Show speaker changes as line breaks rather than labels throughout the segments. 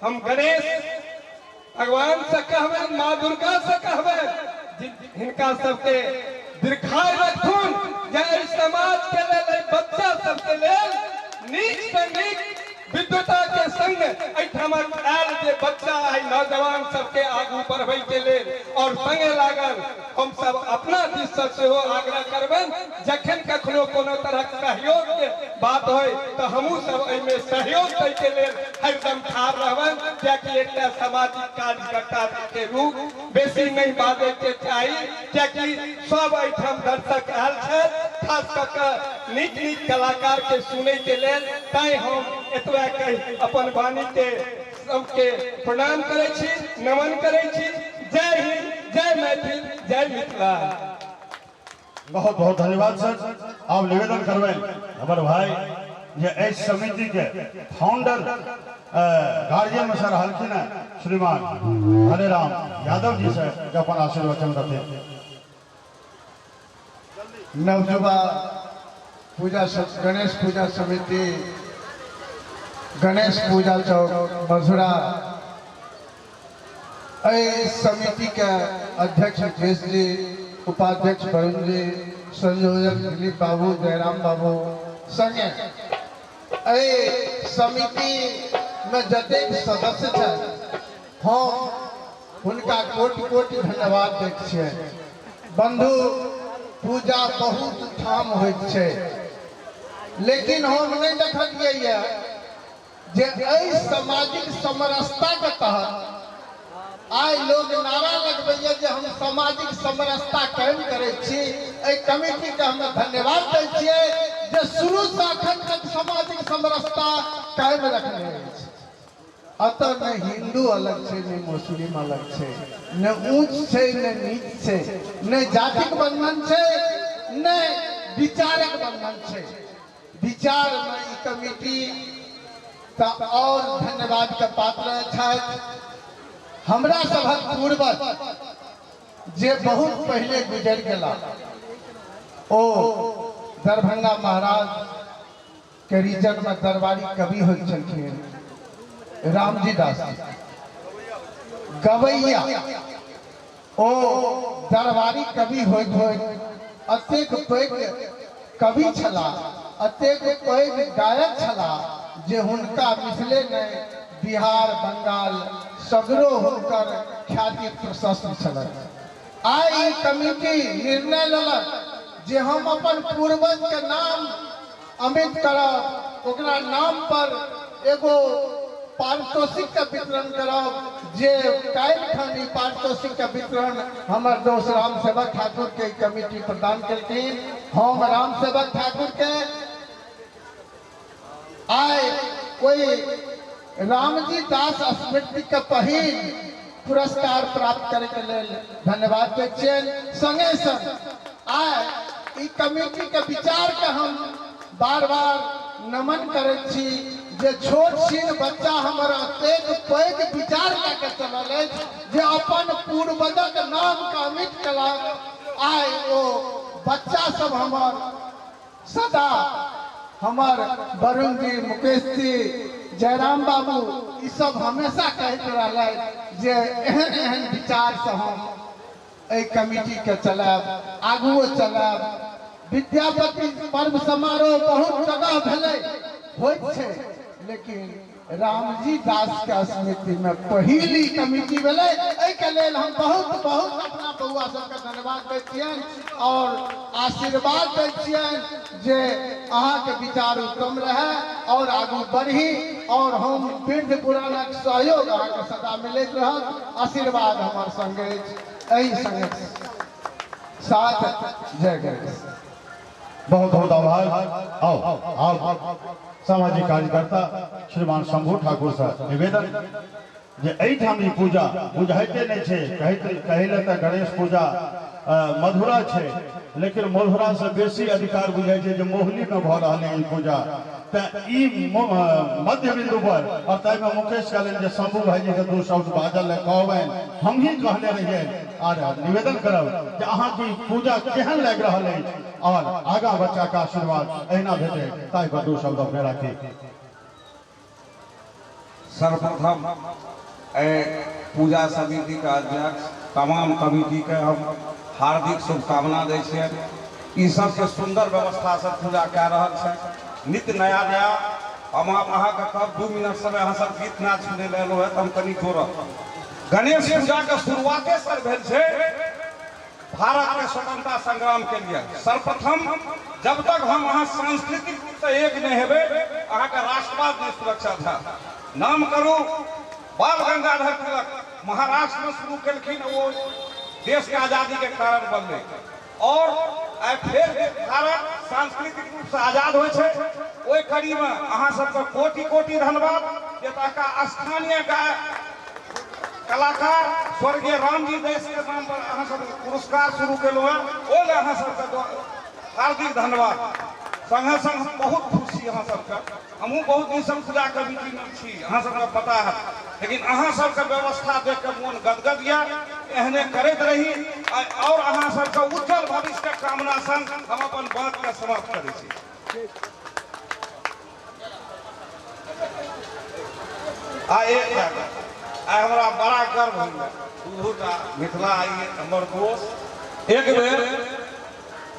हम गणेश भगवान से कहबनि, माँ दुर्गा से कहबनि, हिनका सबके दीर्घायु रखथुन, जे एहि समाज के लेल, एहि बच्चा सबके लेल नीक से नीक विद्वता के संग एहिठामक आयल जे बच्चा एहि नौजवान सबके आगू बढ़बै के लेल और संगे लागल। हम सब अपना दिस से सेहो आग्रह करबनि, जखन कखनो कोनो तरहक सहयोग के बात होय तऽ हमहूँ सब एहिमे सहयोग दै के लेल हरदम ठाढ़ रहबनि, कियाकि एकटा सामाजिक कार्यकर्ता के रूप बेसी नहि बाजै के चाही, कियाकि सब एहिठाम दर्शक आयल छथि, खास कऽ कऽ नीक नीक कलाकार के सुनै के लेल। तैं हम एतबे कहि अपन वाणी के सबके प्रणाम करै छी, नमन करै छी। जय हिंद, जय मैथिल, जय मिथिला।
बहुत बहुत धन्यवाद सर। आब निवेदन करबै हमर भाई जे एहि समिति के फाउंडर गार्जियन में से रहलखिन हैं श्रीमान हरे राम यादव जी से जे अपन आशीर्वचन देथिन।
नवयुवा पूजा गणेश पूजा समिति, गणेश पूजा चौक मधुरा, एहि समिति के अध्यक्ष मुकेश जी, उपाध्यक्ष वरुण जी, संयोजक दिलीप बाबू, जयराम बाबू संगे एहि समिति में जतेक सदस्य छथि हम हुनका कोटि कोटि धन्यवाद दैत छियनि। बंधु, पूजा बहुत ठाम होइत छै, लेकिन हम नहि देखलियै ये जे एहि सामाजिक समरसता के तहत आइ लोग नारा लगबैया जे हम सामाजिक समरसता कायम करै छी। एहि कमिटी के हम धन्यवाद दै छियै जे शुरू से अखन तक सामाजिक समरसता कायम रखने अछि। अतः ने हिंदू अलग छै, ने मुस्लिम अलग छै, ने ऊंच छै, ने नीच छै, ने जातिक बंधन छै, ने विचारक बंधन छै। विचार में ई कमिटी तऽ और धन्यवाद के पात्र छथि। हमरा सभक पूर्वज जे बहुत पहले गुजर गेला ओ दरभंगा महाराज के रीजन में दरबारी कवि होइत छलखिन रामजी दास जी गवैया। ओ दरबारी कवि होइत होइत अतेक पैघ कवि छलाह, अतेक पैघ गायक छलाह जे हुनका मिथिले नहि बिहार, बंगाल सगरो हुनकर ख्याति प्रशस्त छलनि। आइ ई कमिटी निर्णय लेलक जे हम अपन पूर्वज के नाम अमित करब, ओकरा नाम पर एगो पारितोषिक के वितरण करब, जे काल्हि खन ई पारितोषिक के वितरण हमर दोस्त राम सेवक ठाकुर के कमिटी प्रदान केलखिन। हम राम सेवक ठाकुर के आइ ओहि रामजी दास स्मृति के पहिल पुरस्कार प्राप्त करे के लेल धन्यवाद दै छियनि। संगे संग आइ ई कमिटी के विचार के हम बार बार नमन करै छी जे छोट छिन बच्चा हमर अतेक पैघ विचार लए के चलल अछि जे अपन पूर्वजक नाम के अमिट केलक। आइ ओ बच्चा सब हमर सदा हमर वरुण जी, मुकेश जी, जयराम बाबू ई सब हमेशा कहैत रहलथि जे एहन एहन विचार से हम एहि कमिटी के चलायब, आगुओ चलायब। विद्यापति पर्व समारोह बहुत जगह भेलै, होइत छै, लेकिन रामजी दास के स्मृति में पहिल ई कमिटी भेलै। एहिके लेल हम बहुत बहुत अपना बउआ सबके धन्यवाद दै छियनि और आशीर्वाद दै छियनि जे अहाँके विचार उत्तम रहे और आगू बढ़ी और हम वृद्ध पुरानक सहयोग अहाँके सदा मिलैत रहत। आशीर्वाद हमर संग अछि, एहि संग साथ। जय गणेश।
बहुत बहुत आभार। आओ आओ सामाजिक कार्यकर्ता श्रीमान शंभू ठाकुर सर निवेदन जे एहिठाम ई पूजा बुझाइते नहि छै, कहै लए तऽ गणेश पूजा मधुरा छै, लेकिन मधुरा से बेसी अधिकार बुझाइ छै जे मोहली में भऽ रहल है ई पूजा। तऽ ई मध्य बिंदु पर और ताहिमे मुकेश कहलनि जे शंभू भाईजी के दू शब्द बाजल लए कहबनि, हमही कहने रहियै और निवेदन करब जे अहाँके ई पूजा केहन लागि रहल अछि और आगाँ बच्चा के आशीर्वाद एहिना भेटै, ताहि पर दू शब्द अपने राखी।
सर्वप्रथम पूजा समिति के अध्यक्ष तमाम कमिटी के हम हार्दिक शुभकामना दै छियनि। ई सबके सुंदर व्यवस्था से पूजा कए रहल छै, नित्य नया नया। हम अहाँके कहब 2 मिनट समय अहाँ सब गीत नाच सुनै लए एलहुँ हेँ तऽ हम कनि जोड़ब। गणेश पूजा के शुरुआते सर भेल छै भारत के स्वतंत्रता संग्राम के लिए। सर्वप्रथम जब तक हम अहाँ सांस्कृतिक रूप से एक नहीं हेबै, अहाँके राष्ट्रवाद नहीं सुरक्षा था। नाम करू बाल गंगाधर तिलक महाराष्ट्र में शुरू केलखिन, वो देश के आजादी के कारण बनलै। और आइ फेर भारत सांस्कृतिक रूप से आजाद होइ छै, ओहि कड़ी में अहाँ सबके कोटि कोटि धन्यवाद जे एतुका स्थानीय कलाकार स्वर्गीय रामजी दास के नाम पर अहाँ सब पुरस्कार शुरू केलहुँ हेँ, ओहि लए अहाँ सबके हार्दिक धन्यवाद। संगे संग हम बहुत खुश छी अहाँ सबके। हमहूँ बहुत दिनसँ पूजा कमिटीमे छी, अहाँ सबके पता है, लेकिन अहाँ सबके व्यवस्था देख के मोन गदगद यऽ। एहने करैत रही और अहाँ सबके उज्जवल भविष्यके कामना संग हम अपन बातके समाप्त करै छी। आ एक आइ हमरा बड़ा गर्व होइए, दूटा मिथिला आइ हमर दोस्त एक बेर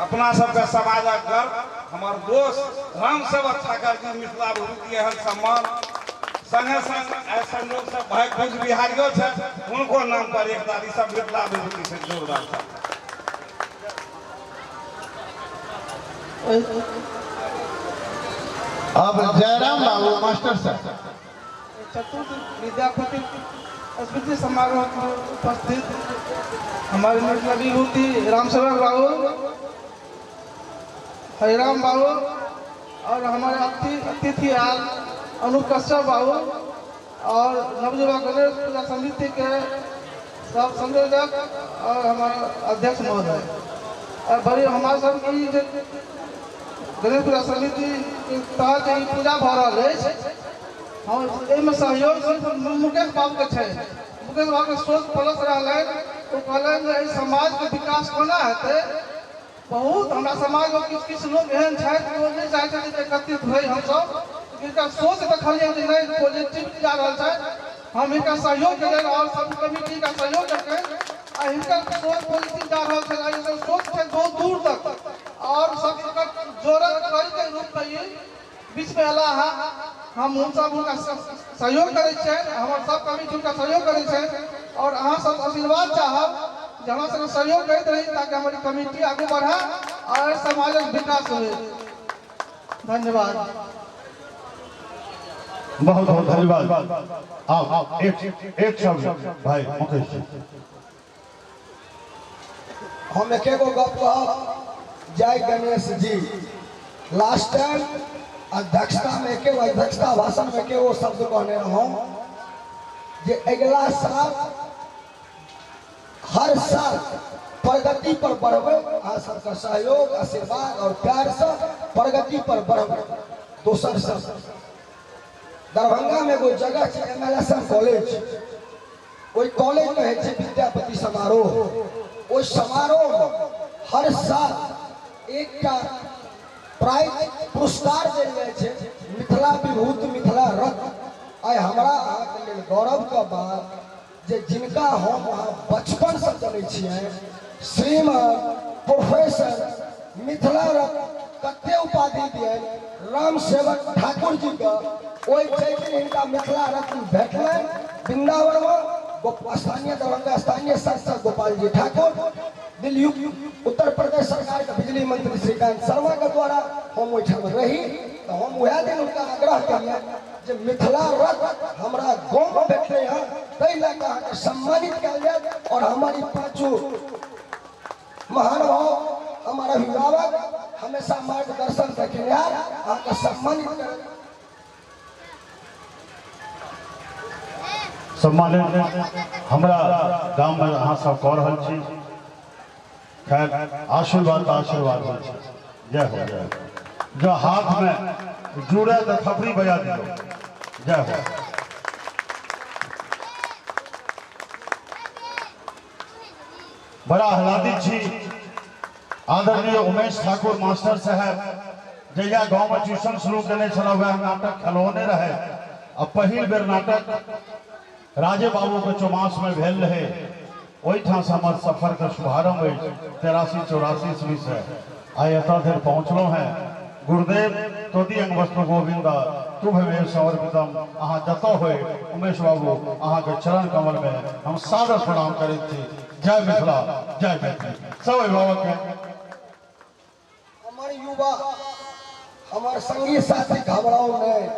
अपना सबके समाजक गर्व हमर दोस्त रामसेवक ठाकुर जी मिथिला भूमि एहन सम्मान संगे संग आइ संयोग से भाई कुछ बिहारियो छथि, हुनको नाम पर एक दादी सब मिथिला विभूति से जोरदार।
अब जयराम बाबू मास्टर साहब।
चतुर्थ विद्यापति स्मृति समारोह में उपस्थित हमारे मिथिला विभूति रामसेवक बाबू, हरिराम बाबू और हमारे अतिथि आल अनूप कश्यप बाबू और नवयुवा गणेश पूजा समिति के सब संयोजक और हमारे अध्यक्ष महोदय और बड़ी हमारे सब की जे गणेश पूजा समिति के तहत ई पूजा भऽ रहल अछि, हम एहिमे सहयोग सिर्फ मुकेश बाबूके छै। मुकेश बाबूके सोच प्लस रहलनि, ओ कहलनि जे एहि समाजके विकास कोना हेतै। बहुत हमरा समाजमे किछु किछु लोक एहन छथि ओ नहि चाहै छथिन जे एकत्रित होइ हमसब, हिनका सोच देखलियै जे नहि पॉजिटिव जा रहल छथि, हम हिनका सहयोग केलियनि और सब कमिटी का सहयोग केलकनि आ हिनकर सोच पॉजिटिव जा रहल छै। हिनकर सोच छै बहुत दूर तक और सब जोड़त कड़ीके रूपमे ई बीचमे अयला है। हम सब हुनका सहयोग करै छियनि, हमर सब कमिटी हुनका सहयोग करै छनि और अहाँ सब आशीर्वाद चाहब जे हमरा सबके सहयोग करैत रही ताकि हमर कमिटी आगू बढ़े और समाजक विकास हो। धन्यवाद।
बहुत बहुत धन्यवाद। आओ एक शब्द भाई मुकेश जी।
हम एक एगो गप कहब, जय गणेश जी। लास्ट टाइम अध्यक्षता में के अध्यक्षता भाषण में के वो शब्द कहने रहूं जे अगला साल हर साल प्रगति पर बढ़बै, अहाँ सबके सहयोग आशीर्वाद और प्यार से प्रगति पर बढ़बै। दोसर शब्द, दरभंगा में एगो जगह छै MLSM college, ओहि कॉलेज में होइ छै विद्यापति समारोह। ओहि समारोह में हर साल एकटा प्राइज पुरस्कार देल जाइ छै, मिथिला विभूति मिथिला रत्न। आइ हमरा अहाँके लेल गौरवके बात जे जिनका हम अहाँ बचपन से जनै छियै, श्रीमान प्रोफेसर मिथिला रत्न कते उपाधि दियनि रामसेवक ठाकुर जी के, ओहि जाहि दिन हिनका मिथिला रत्न भेटलनि वृंदावनमे स्थानीय दरभंगा स्थानीय सांसद गोपाल जी ठाकुर, दिल्ली उत्तर प्रदेश सरकार के बिजली मंत्री श्रीकांत शर्मा के द्वारा हम ओहिठाम रही, तो हम वएह दिन हुनका आग्रह केलियनि जे मिथिला रत्न हमरा गाँवमे भेटलै हँ, ताहि लए कऽ अहाँके सम्मानित कयल जायत और हमर ई पाँचो महानुभाव हमार अभिभावक हमेशा मार्गदर्शन देखेनिहार अहाँके सम्मानित करत।
सम्मानित हमरा गाममे अहाँ सब कऽ रहल छी, खैर आशीर्वाद तऽ आशीर्वाद होइ छै। जय हो जय हो। जो हाथ में जुड़े तो थपड़ी बजा दियो। जय हो। बड़ा आह्लादित छी आदरणीय उमेश ठाकुर मास्टर साहब, जहिया गाँव में ट्यूशन शुरू केने छलहुँ वएह नाटक खेलौने रहे आ पहिल बेर नाटक राजे बाबू के चौमास में भेल रहे। ओहिठाम से हमर सफर के शुभारंभ अछि 83 84 ईस्वी से आइ एतऽ धरि पहुँचलहुँ हैं। गुरुदेव तोदी अंग वस्तु गोविंद तुभमेव समर्पितम। अहाँ जतऽ होय उमेश बाबू, अहाँके चरण कमल में हम सादर प्रणाम करैत छी। जय मिथिला, जय मैथिली। सब अभिभावक के
हमर युवा, हमर संगी साथी, घबराउ नहि।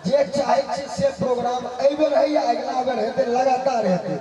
जे चाहे छी से प्रोग्राम एहि बेर है या अगिला बेर हेतै, लगातार हेतै।